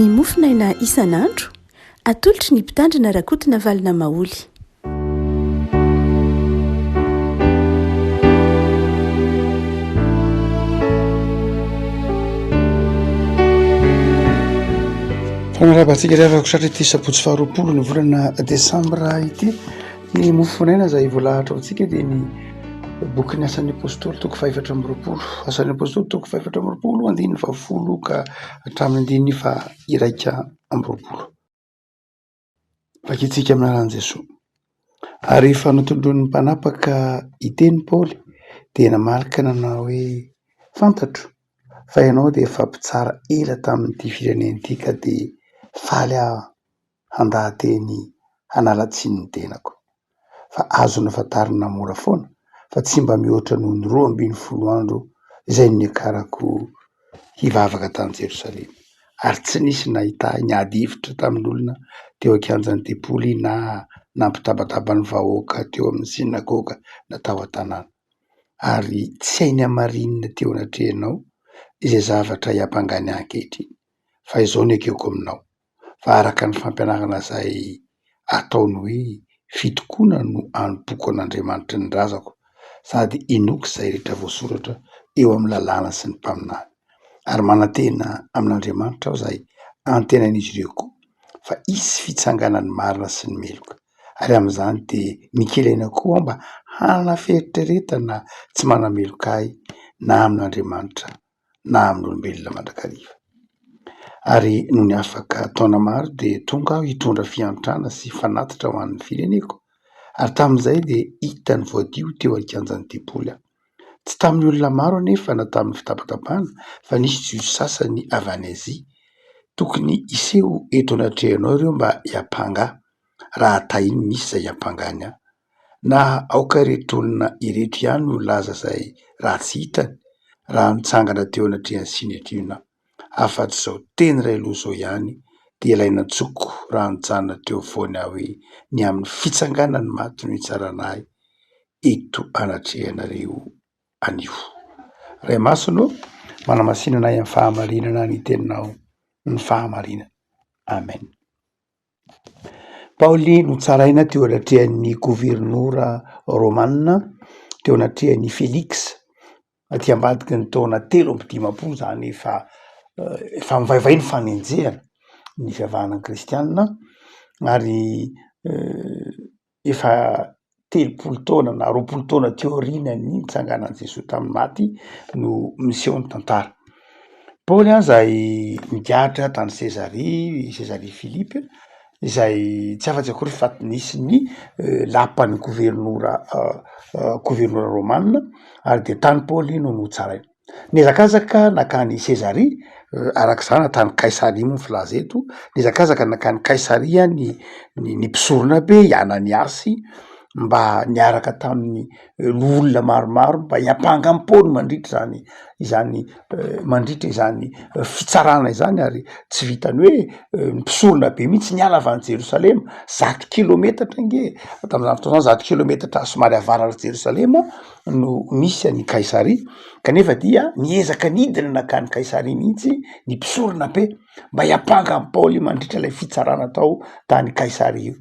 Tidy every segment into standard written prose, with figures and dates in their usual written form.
Ny mofonaina isan'andro, atolotry ny Mpitandrina Rakotonavalona Maholy. Fanarahaba antsika ry havako satria ity sabotsy faharoapolo ny volana desambra ity. Ny mofonaina izay voalahatra ho antsika dia ny bokin'ny asan'ny apostoly toko fahefatra amby roapolo. Asan'ny apostoly toko fahefatra amby roapolo andininy fahafolo ka hatramin'ny andininy faha-21. Vakintsika amin'ny anaran'i Jesoa. Ary rehefa notondroin'ny mpanapaka hiteny Paoly dia namaly ka nanao hoe fantatro fa ianao dia efa mpitsara ela tamin'ity firenena ity ka dia faly aho handaha-teny hanala tsiny ny tenako, fa azonao fantarina mora foana fa tsy mba mihoatra noho ny 12 andro izay niakarako hivavaka tany Jerosalema, ary tsy nisy nahita ahy niady hevitra tamin'olona teo an-kianjan'ny tempoly na nampitabataba ny vahoaka teo amin'ny synagoga na tao an-tanàna, ary tsy hainy hamarinina teo anatrehanao izay zavatra hiampangany ahy ankehitriny, fa izao no ekeko aminao. fa araka ny fampianarana izay ataony hoe fitokoana no anompoako an'Andriamanitry ny razako, sady inoako izay rehetra voasoratra eo amin'ny lalàna sy ny mpaminany, ary manantena amin'Andriamanitra aho izay antenain'izy ireo koa fa hisy fitsanganan'ny marina sy ny meloka, ary amin'izany dia mikely aina koa aho mba hanana fieritreretana tsy manameloka ahy na amin'Andriamanitra na amin'olombelona mandrakariva. Ary nony afaka taona maro dia tonga aho hitondra fiantrana sy fanatitra ho an'ny fireneko, ary tamin'izay dia hitany voadio teo an-kianjan'ny tempoly aho. Tsy tamin'ny olona maro anefa na tamin'ny fitabatabana, fa nisy Jiosy sasany avy any Azia. Tokony hiseho eto anatrehanao ireo mba hiampanga ahy, raha tahiny misy izay hiampangany ahy. Na aoka ireto olona ireto ihany no hilaza izay ratsy hitany raha nitsangana teo anatrehan'ny Synedriona. Afa-tsy izao teny iray loha izao ihany dia ilay nantsoiko raha nijanona teo afovoany aho hoe, Ny amin'ny fitsanganan'ny maty no hitsarana ahy eto anatrehanareo anio. Ray Masina ô, manamasina anay amin'ny fahamarinana ny teninao, ny fahamarinana. Amen. Paoly notsaraina teo anatrehan'ny governora romana, teo anatrehan'i Feliksa, aty ambadiky ny taona 53 izany efa efa mivaivay ny fanenjehana ny fivavahana kristianina ary efa 30 taona na 20 taona teo aorianan'ny nitsanganan'i Jesoa tamin'ny maty no miseho ny tantara. Paoly izay nigadra tany Sezaria, Sezaria Filipe izay tsy afa-tsy akory fa nisy ny lapan'ny governora governora romana ary dia tany Paoly no notsaraina. Nihazakazaka nankany Sezaria, araka izany tany Kaisaria moa ny filaza eto, nihazakazaka nankany Kaisaria ny ny mpisorona be i Ananiasy mba niaraka tamin'ny loholona maromaro mba hiampanga an'i Paoly mandritra izany izany mandritra izany fitsarana izany ary tsy vitan'ny hoe ny mpisorona be mihitsy niala avy any Jerosalema, zato kilometatra ange tamin'izany fotoana izany, zato kilometatra somary avaratr'i Jerosalema no misy an'i Kaisaria, kanefa dia niezaka nidina nankany Kaisaria mihitsy ny mpisorona be mba hiampanga an'i Paoly mandritra ilay fitsarana tao tany Kaisaria io.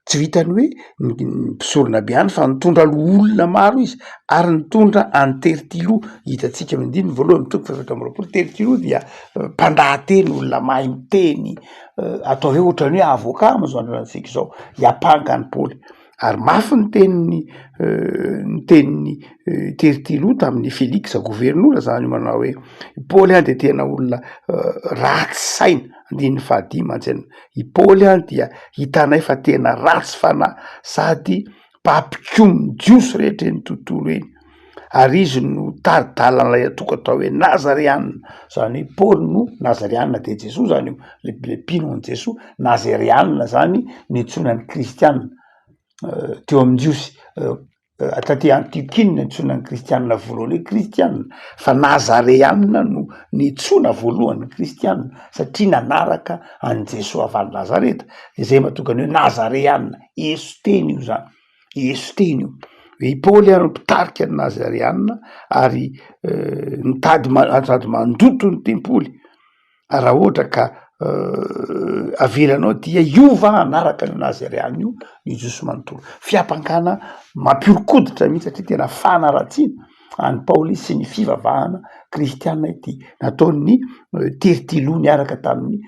Tsy vitan'ny hoe ny mpisorona be ihany fa nitondra loholona maro izy ary nitondra an'i Tertylo, hitantsika amin'ny andininy voalohany toko faha-24, Tertylo dia mpandahateny, olona mahay miteny, atao hoe ohatran'ny hoe avocat amin'izao androntsika izao, hiampanga an'i Paoly. Ary mafy ny tenin'ny ny tenin'i Tertylo tamin'i Feliksa governora zany manao hoe i Paoly an de tena olona ratsy saina, andininy fahadimy mantsy an, i Paoly an dia hitanay fa tena ratsy fanahy sady mpampikomy ny Jiosy rehetra eny tontolo eny, ary izy no tari-dalan'ilay antoko atao hoe Nazareana, zany hoe Paoly no Nazareana de Jesoa zany io, le le mpino an'i Jesoa, Nazareana zany niantsoana ny kristiana teo amin'ny Jiosy, taty Antiokia no niantsoana ny kristiana voalohany hoe kristiana, fa Nazareana no niantsoana voalohany ny kristiana satria nanaraka an'i Jesoa avy any Nazareta, de zay mahatonga ny hoe Nazareana, eso teny io zany. Eso teny io. I Paoly ary mpitarika ny Nazareana ary nitady sady mandoto ny tempoly. Raha ohatra ka. avelanao dia hiova hanaraka an'io nazereana io ny jiosy manontolo. Fiampangana mampihoron-koditra mihitsy satria tena fanaratsiana an'i Paoly sy ny fivavahana kristiana ity nataon'ny Tertylo niaraka tamin'ny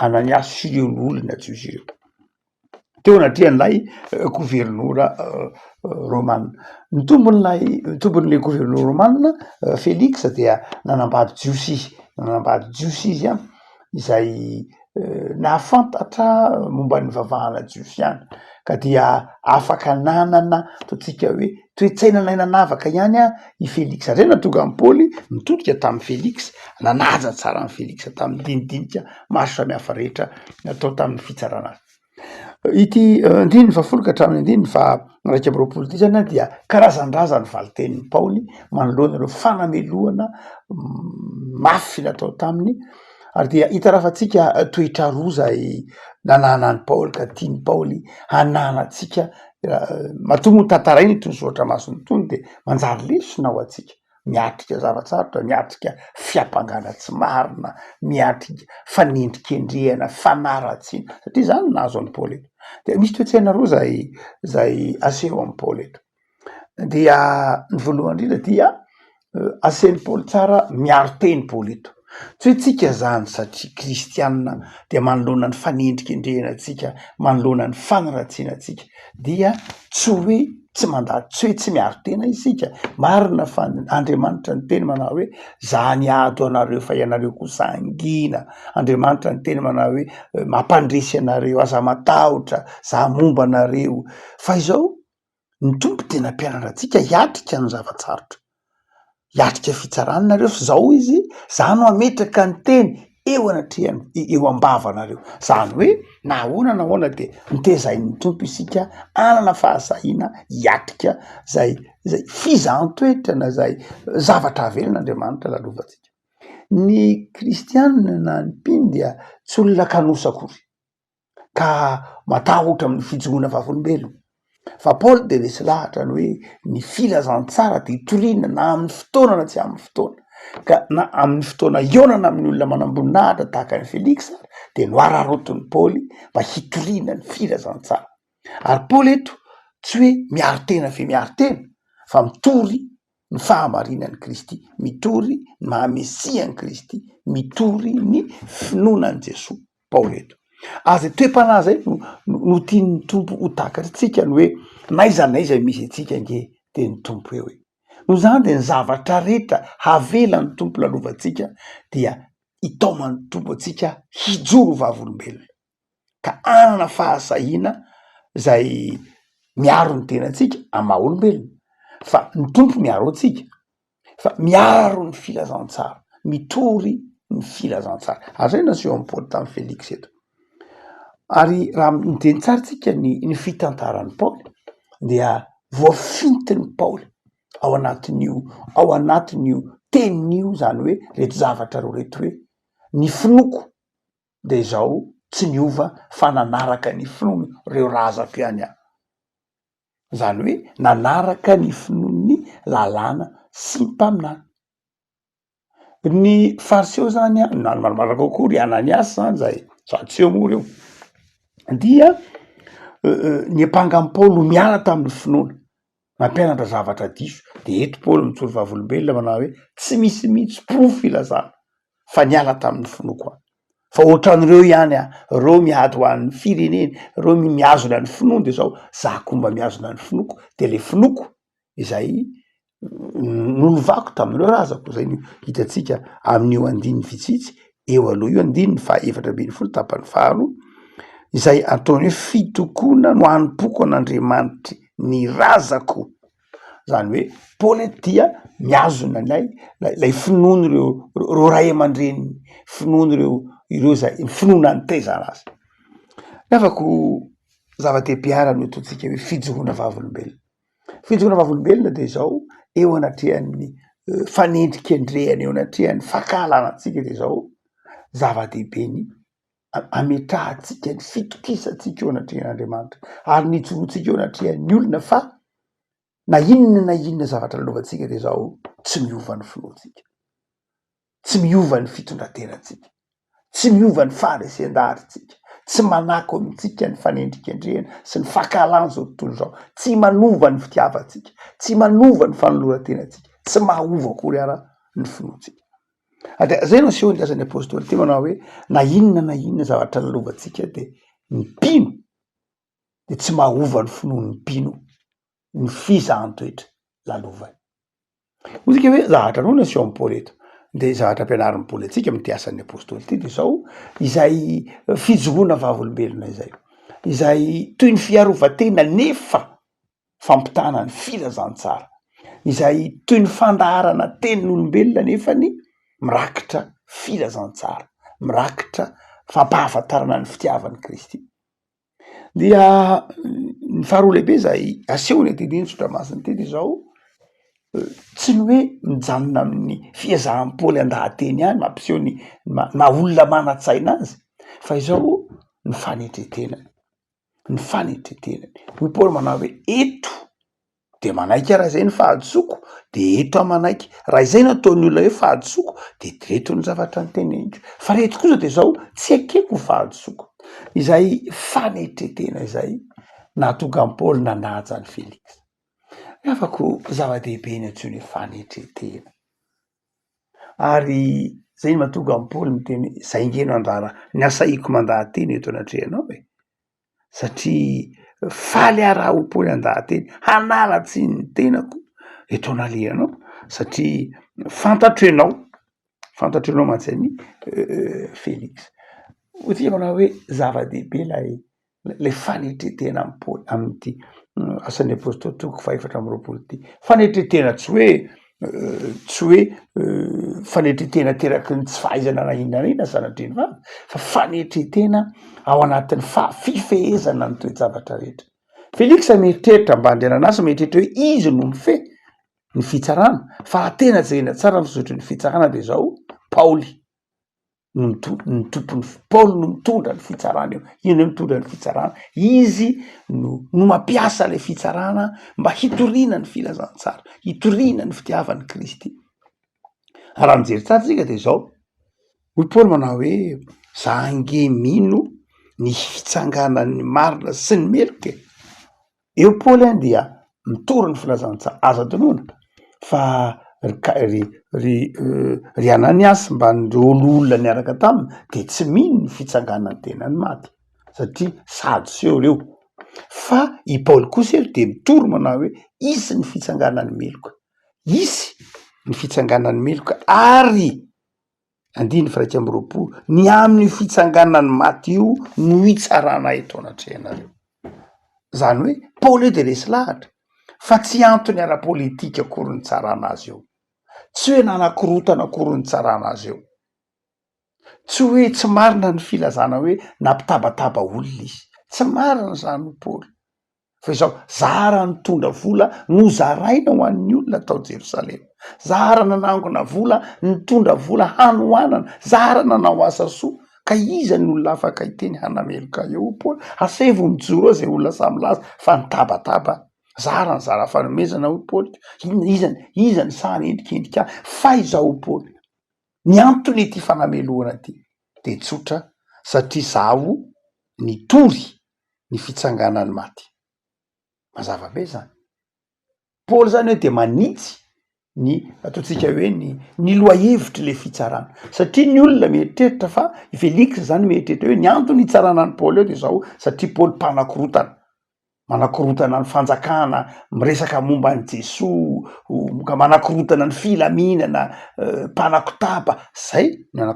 Ananiasy sy ireo loholona jiosy ireo. Teo anatrehan'ilay governora romana. Ny tombon'ilay ny tombon'ilay governora romana Felix dia nanambady jiosy izy, nanambady jiosy izy an, izay nahafantatra momba ny fivavahana jiosy ihany ka dia afaka nanana ataontsika hoe toe-tsaina nahay nanavaka ihany an i Felix, ary izay no nahatonga an'i Paoly nitodika tamin'i Felix, nanaja tsara an'i Felix tamin'ny dinidinika maro samihafa rehetra natao tamin'ny fitsarana azy. Ity andininy fahafolo ka hatramin'ny andininy faha-21 ity zany dia karazan-drazan'ny valin-tenin'i Paoly manoloana ireo fanamelohana mafy natao taminy ary dia hitarafantsika toetra roa izay nananan'i Paoly ka tian'i Paoly hananantsika. Matoa moa tantaraina itony soratra masina itony dia manjary lesona ho antsika. miatrika zava-tsarotra, miatrika fiampangana tsy marina, miatrika fanendrikendrehana, fanaratsiana, satria izany no nahazo an'i Paoly eto. De misy toe-tsaina roa zay zay aseho amin'i Paoly eto, dia ny voalohany indrindra dia asehon'i Paoly tsara miaro teny Paoly eto, tsy hoe tsika zany satria kristianina de manoloana ny fanendrikendrehana antsika, manoloana ny fanaratsiana antsika dia tsy hoe tsy mandà, tsy hoe tsy miaro tena isika, marina fa Andriamanitra niteny manao hoe za niady ho anareo fa ianareo kosa hangina, Andriamanitra niteny manao hoe mampandresy anareo, aza matahotra, za momba anareo, fa izao ny Tompo dia nampianatra antsika hiatrika ny zava-tsarotra. Hiatrika fitsarana nareo fa zao izy, za no hametraka ny teny eo anatrehany, eo am-bavanareo. Zany hoe na ahoana na ahoana de notezain'ny Tompo isika hanana fahasahiana hiatrika zay zay fizahan-toetra na zay zavatra avelan'Andriamanitra lalovantsika. Ny kristianina na ny mpino dia tsy olona kanosa akory. ka matahotra amin'ny fijoroana vavolombelona. Fa Paoly dia resy lahatra ny hoe ny filazantsara dia toriana na amin'ny fotoana na tsy amin'ny fotoana, ka na amin'ny fotoana hihaonana amin'ny olona manam-boninahitra tahaka an'i Feliksa ary dia noararaotin'i Paoly mba hitoriana ny filazantsara. Ary Paoly eto tsy hoe miaro tena fe miaro tena fa mitory ny fahamarinan'i Kristy, mitory ny maha Mesia an'i Kristy, mitory ny finoana an'i Jesoa. Paoly eto. Ary zay toe-panahy zay no no tian'ny Tompo ho takatritsika ny hoe n'aiza n'aiza misy antsika ange de ny Tompo eo e. Noho izany de ny zavatra rehetra havelan'ny Tompo lalovantsika dia hitaoman'ny Tompo antsika hijoro ho vavolombelona ka hanana fahasahiana zay miaro ny tenantsika amin'ny maha olombelona fa ny Tompo miaro antsika. fa miaro ny filazantsara, mitory ny filazantsara. Ary zay no nasehon'i Paoly tamin'i Felix eto. Ary raha miteny tsara tsika ny ny fitantaran'i Paoly dia voafintin'i Paoly ao anatin'io ao anatin'io teniny io zany hoe reto zavatra roa reto hoe ny finoako de izao tsy niova fa nanaraka ny finoan'ireo razako ihany aho. Izany hoe nanaraka ny finoan'ny lalàna sy ny mpaminany. Ny fariseo zany an, na ny marimarina kokoa ry Ananiasy zany zay sadoseo moa reo dia niampanga an'i Paoly ho niala tamin'ny finoana, nampianatra zavatra diso, de eto Paoly mijoro vavolombelona manao hoe tsy misy mihitsy porofo ilazana fa niala tamin'ny finoako aho. Fa ohatran'ireo ihany aho, reo miady ho an'ny fireneny, reo mihazona ny finoany de zao, za koa mba mihazona ny finoako, de le finoako izay nolovako tamin'ireo razako, zay no hitantsika amin'io andininy vitsivitsy eo aloha io, andininy faha 14 tapany faharoa, izay ataony hoe fitokoana no hanompoako an'Andriamanitry ny razako. Zany hoe Paoly eto dia mihazona ilay ilay finoan'ireo reo ray aman-dreniny, finoan'ireo ireo zay finoana nitaizana azy. Ny havako zava-dehibe ara no ataontsika hoe fijoroana vavolombelona. Fijoroana vavolombelona de zao eo anatrehan'ny fanendrikendrehana, eo anatrehan'ny fankahalana antsika de zao zava-dehibe ny ametrahantsika ny fitokisantsika eo anatrehan'Andriamanitra ary ny ijoroantsika eo anatrehan'ny olona fa na inona na inona zavatra lalovantsika de zao tsy miova ny finoantsika, tsy miova ny fitondrantenantsika. Tsy miova ny faharesen-daharintsika, tsy manako amintsika ny fanendrikendrehana sy ny fankahalan'izao tontolo izao, tsy manova ny fitiavantsika, tsy manova ny fanoloran-tenantsika, tsy mahova akory ara ny finoantsika. Ary dia zay no asehon'ny asan'ny apôstôly ity manao hoe na inona na inona zavatra lalovantsika dia ny mpino dia tsy mahova ny finoan'ny mpino ny fizahan-toetra lalovany. Hoy isika hoe zavatra roa no asehon'i Paoly eto, dia zavatra ampianarin'i Paoly antsika amin'ity asan'ny apôstôly ity dia izao, izay fijoroana vavolombelona izay, izay toy ny fiarovan-tena nefa fampitana ny filazantsara, izay toy ny fandaharana tenin'olombelona nefany mirakitra filazantsara, mirakitra fampahafantarana ny fitiavan'i Kristy. Dia ny faharoa lehibe izay asehony aty andininy tsotra masina ity de izao, tsy ny hoe mijanona amin'ny fiezahan'i Paoly handaha-teny ihany mampiseho ny maha olona manan-tsaina azy fa izao ny fanetren-tenany, ny fanetren-tenany. Hoy Paoly manao hoe eto De manaiky aho raha izay ny fahadisoako, de eto aho manaiky, raha izay no ataon'ny olona hoe fahadisoako de reto ny zavatra noteneniko, fa reto kosa de zao tsy ekeko ny fahadisoako, izay fanetretena izay nahatonga an'i Paoly nanaja an'i Feliksa. Ny havako zava-dehibe ny antsoina hoe fanetretena, ary zay no mahatonga an'i Paoly miteny hoe zay nge no andrara ny asahiako mandaha-teny eto anatrehanao e. Satria faly aho raha ho Paoly handaha-teny, hanala tsiny ny tenako eto analehanao satria fantatro ianao, fantatro ianao mantsy an'i Felix. Hoy tsika manao hoe zava-dehibe ilay ilay fanetren-tena amin'i Paoly amin'ity asan'ny apôstôly toko fahaefatra amby 20 ity. Fanetren-tena tsy hoe tsy hoe fanetren-tena ateraky ny tsy fahaizana na inona na inona sanatria ny vava fa fanetren-tena ao anatin'ny fifehezana ny toe-javatra rehetra. Felix mieritreritra mba andehanana asa mieritreritra hoe izy no mifehy ny fitsarana fa raha tena jerena tsara ny fizotry ny fitsarana de zao Paoly no mito- ny tompony, Paoly no mitondra ny fitsarana eo, iny hoe mitondra ny fitsarana, izy no no mampiasa le fitsarana mba hitoriana ny filazantsara, hitoriana ny fitiavan'i Kristy. Ary raha mijery tsara tsika de zao, hoy Paoly manao hoe za ange mino ny fitsanganan'ny marina sy ny meloka e. Eo Paoly an dia mitory ny filazantsara, aza adinoina fa ry ka- ry ry ry Ananiasy mbamin'ireo olona niaraka taminy de tsy mino ny fitsanganan'ny tenan'ny maty satria sadoseo ireo, fa i Paoly kosa eto de mitory manao hoe hisy ny fitsanganan'ny meloka, hisy ny fitsanganan'ny meloka ary Andininy faha 21, Ny amin'io fitsanganan'ny maty io no hitsarana eto anatrehanareo. Izany hoe Paoly io dia resy lahatra fa tsy antony ara-politika akory ny nitsarana azy eo. Tsy hoe nanakorontana akory ny nitsarana azy eo. Tsy hoe tsy marina ny filazana hoe nampitabataba olona izy. Tsy marina izany hoy Paoly. Fa izao, zara nitondra vola nozaraina ho an'ny olona tao Jerosalema, zara nanangona vola nitondra vola hanohanana, zara nanao asa soa, ka iza ny olona afaka hiteny hanameloka eo hoy Paoly? Asaivo mijoro eo izay olona samy milaza fa nitabataba, zara nizara fanomezana hoy Paoly, inona iza iza ny sahy hanendrikendrika ahy? Fa izao hoy Paoly, ny antony ity fanamelohana ity de tsotra satria zaho nitory ny fitsanganan'ny maty. Mazava be zany. Paoly zany hoe de manitsy ny ataontsika hoe ny ny lohahevitry le fitsarana satria ny olona mieritreritra fa i Felix zany mieritreritra hoe ny antony hitsarana an'i Paoly eo de zao satria Paoly mpanakorontana, manakorontana ny fanjakana, miresaka momba an'i Jesoa, ka manakorontana ny filaminana, mpanakotaba, zay no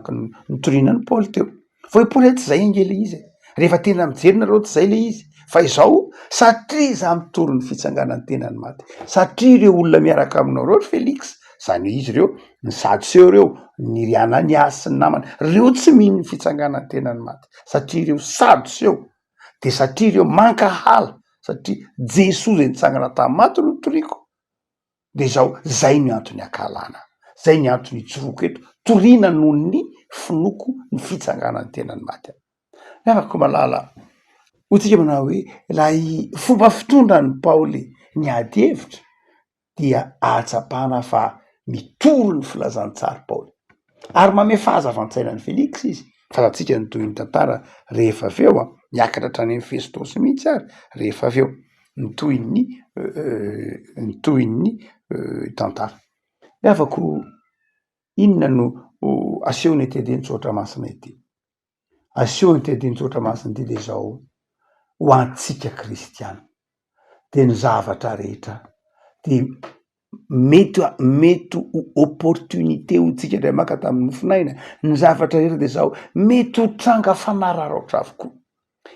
nitoriana an'i Paoly teo. Fa i Paoly hoe tsy zay ange le izy e, rehefa tena mijery nareo tsy zay le izy fa izao satria za mitory ny fitsanganan'ny tenan'ny maty, satria ireo olona miaraka aminao reo ry Felix, zany hoe izy ireo, ny sadoseo reo, ny ry Ananiasy sy ny namany, reo tsy mino ny fitsanganan'ny tenan'ny maty, satria ireo sadoseo, de satria ireo mankahala, satria Jesoa zay nitsangana tamin'ny maty no toriko. de zao, zay ny antony ankahalana, zay ny antony ijoroako eto, toriana noho ny finoako ny fitsanganan'ny tenan'ny maty. Ry havako malala, hoy tsika manao hoe ilay fomba fitondran'i Paoly ny ady hevitra dia ahatsapana fa mitory ny filazantsara Paoly, ary mamehy fahazavan-tsaina an'i Felix izy. Fantatsika ny tohin'ny tantara rehefa avy eo an, niakatra hatrany amin'i Festosy mihitsy ary rehefa avy eo, ny tohin'ny ny tohin'ny tantara. Ny havako, inona no asehon'ity andinin-tsoratra masina ity? Asehon'ity andinin-tsoratra masina ity dia izao, ho antsika kristiana dia ny zavatra rehetra dia mety mety ho opportunité ho antsika indray maka tamin'ny mofonaina, ny zavatra rehetra dia izao, mety ho tranga fanararaotra avokoa.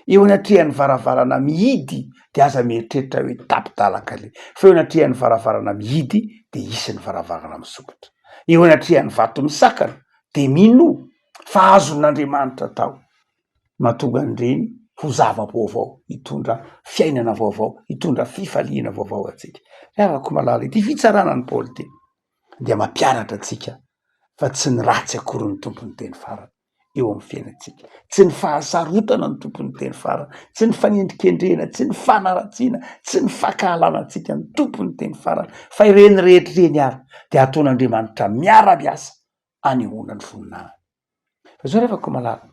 Eo anatrehan'ny varavarana mihidy dia aza mieritreritra hoe tapi-dalan-kaleha, fa eo anatrehan'ny varavarana mihidy dia hisy ny varavarana misokatra. Eo anatrehan'ny vato misakana dia minoa fa azon'Andriamanitra atao mahatonga an'ireny ho zava-baovao, hitondra fiainana vaovao, hitondra fifaliana vaovao antsika. Ry havako malala, ity fitsarana an'i Paoly ity dia mampianatra antsika fa tsy ny ratsy akory ny tompon'ny teny farany eo amin'ny fiainantsika, tsy ny fahasarotana ny tompon'ny teny farany, tsy ny fanendrikendrehana, tsy ny fanaratsiana, tsy ny fankahalana antsika ny tompon'ny teny farany, fa ireny rehetra ireny ary dia ataon'Andriamanitra miara-miasa anehoana ny voninahiny. Fa zao rehefa ko malala,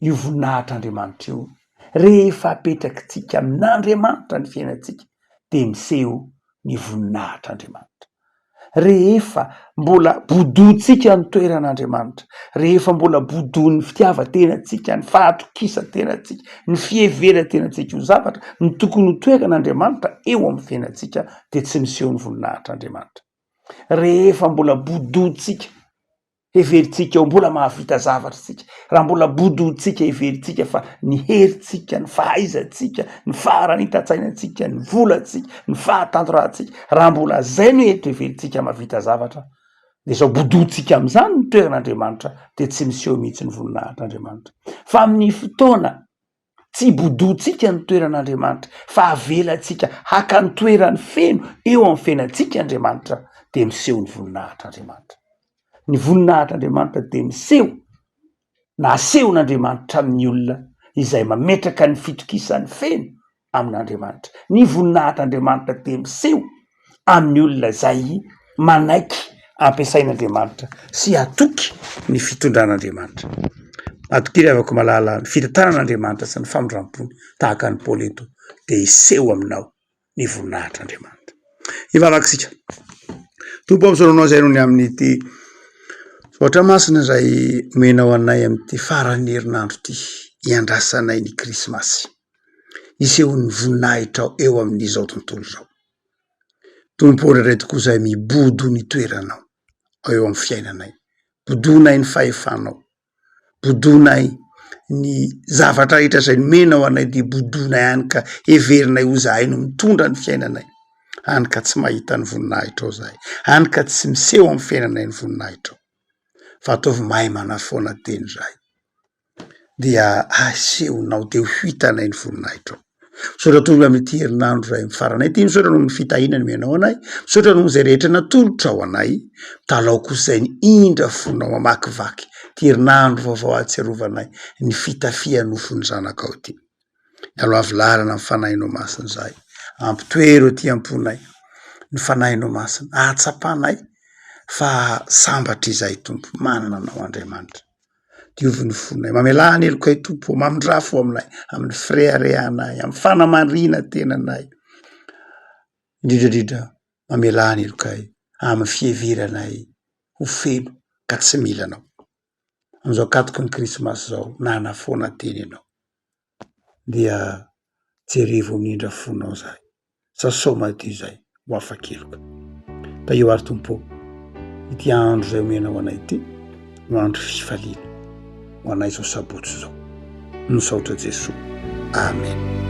io voninahitr'Andriamanitra io, rehefa apetrakitsika amin'Andriamanitra ny fiainantsika dia miseho ny voninahitr'Andriamanitra. Rehefa mbola bodointsika ny toeran'Andriamanitra, rehefa mbola bodoin'ny fitiavan-tenantsika, ny fahatokisan-tenantsika, ny fiheveran-tenantsika ho zavatra, ny tokony ho toeran'Andriamanitra eo amin'ny fiainantsika dia tsy miseho ny voninahitr'Andriamanitra. Rehefa mbola bodointsika, heverintsika ho mbola mahavita zavatra isika, raha mbola bodointsika heverintsika fa ny herintsika, ny fahaizantsika, ny faharanitan-tsainantsika, ny volantsika, ny fahatantorahantsika, raha mbola zay no eto heverintsika mahavita zavatra, de zao bodointsika am'zany ny toeran'Andriamanitra de tsy miseho mihitsy ny voninahitr'Andriamanitra. Fa amin'ny fotoana Tsy bodointsika ny toeran'Andriamanitra fa avelantsika haka ny toerany feno eo amin'ny fiainantsika Andriamanitra dia miseho ny voninahitr'Andriamanitra. Ny voninahitr'Andriamanitra dia miseho na asehon'Andriamanitra amin'ny olona izay mametraka ny fitokisany feno amin'Andriamanitra. Ny voninahitr'Andriamanitra dia miseho amin'ny olona izay manaiky ampiasain'Andriamanitra sy hatoky ny fitondran'Andriamanitra. Matokia ry havako malala, ny fitantanan'Andriamanitra sy ny famindram-pony tahaka an'i Paoly eto dia hiseho aminao ny voninahitr'Andriamanitra. Hivavaka isika. Tompo ô, misaotra anao izay noho ny amin'ity soratra masina izay omenao anay amin'ity faran'ny herinandro ity, hiandrasanay ny krismasy. Hisehoan'ny voninahitrao eo amin'izao tontolo izao. Tompo ô, indraindray tokoa izahay mibodo ny toeranao eo amin'ny fiainanay. Bodonay ny fahefanao, bodonay ny zavatra rehetra izay nomenao anay dia bodonay hany ka heverinay ho izahay no mitondra ny fiainanay, hany ka tsy mahita ny voninahitrao izahay, hany ka tsy miseho amin'ny fiainanay ny voninahitrao. Fa ataovy mahay manafoana teny izahay. dia asehonao dia ho hitanay ny voninahitrao. Misaotra Tompo amin'ity herinandro iray mifarana ity, misaotra noho ny fitahiana nomenao anay, misaotra noho izay rehetra natolotrao anay, mitalaho kosa izay ny indra fonao mamakivaky ity herinandro vaovao ahatsiarovanay ny fitafian'ny zanakao ity. Mialoavy lalana amin'ny Fanahinao Masina izahay, ampitoero aty am-ponay ny Fanahinao Masina, ahatsapanay fa sambatra izahay Tompo manana Anao Andriamanitra. Diovy ny fonay, mamelà ny helokay Tompo ô, mamindrà fo aminay amin'ny fireharehanay, amin'ny fanamarinan-tenanay, indrindra indrindra mamelà ny helokay amin'ny fiheveranay ho feno ka tsy mila Anao. Amin'izao ankatoky ny krismasy izao, nanafoana teny Ianao, dia jerevo amin'ny indra fonao izahay. Sasao madio izay ho afa-keloka. Tahio ary Tompo ô, ity andro izay omenao anay ity no andro fifaliana ho anay izao sabotsy izao. Misaotra Jesoa. Amen.